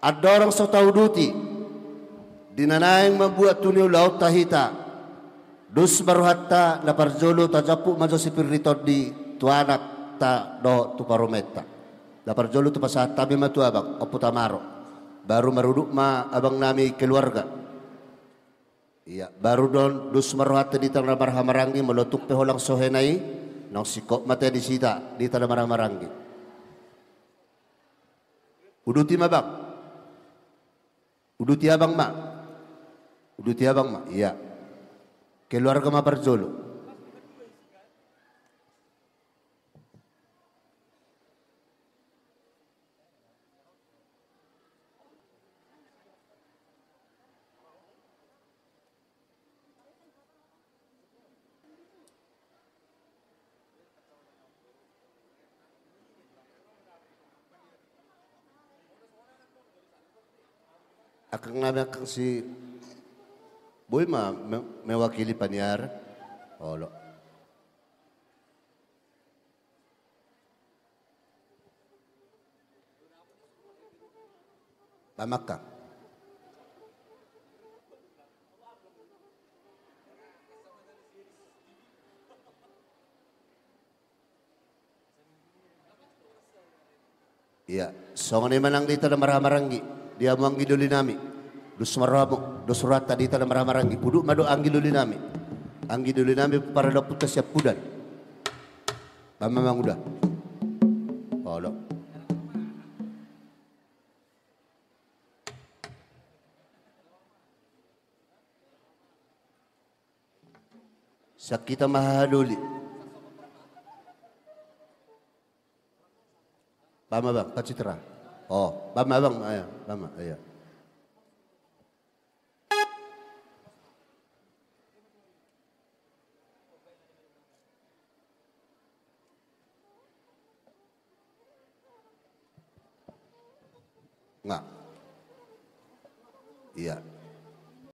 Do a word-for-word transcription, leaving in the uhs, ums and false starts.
Andorang so tauduti di na naeng mambuat tu ni ulaonta hita, dos ma rohanta, na parjolo tajampuk ma jo sipir ni tondi tu anakta dohot tu parumaenta. Na parjolo hupasahat hami ma tu abang, Ompu Tamaro. Baru marudut ma abang nami keluarga. Ia, baru do on dos ma rohanta di hita na marhahamaranggi, molo tung pe holan so hea i, naung singkop ma hita disi, di hita na marhahamaranggi. Uduti ma, Bang. Uduti abang ma. Uduti abang ma. Ia. Keluarga ma parjolo. Angkang nami, angkang si, boi ma me-, mewakili paniar. Olo. Pamangka. Ia, songon i ma nang di hita na marhahamaranggi, di hamu anggi doli nami. Dos ma rohamu, dos rohanta di hita na marhahamaranggi. Udut ma dohot anggi doli nami. Anggi doli nami, paradapunta Siampudan. Bam ma, Manguda. Olo. Sian hita ma haha doli. Bam ma, Bang, Pak Citra. O, bam ma, Bang, ayo, bam ma, ayo. Nga. Ia.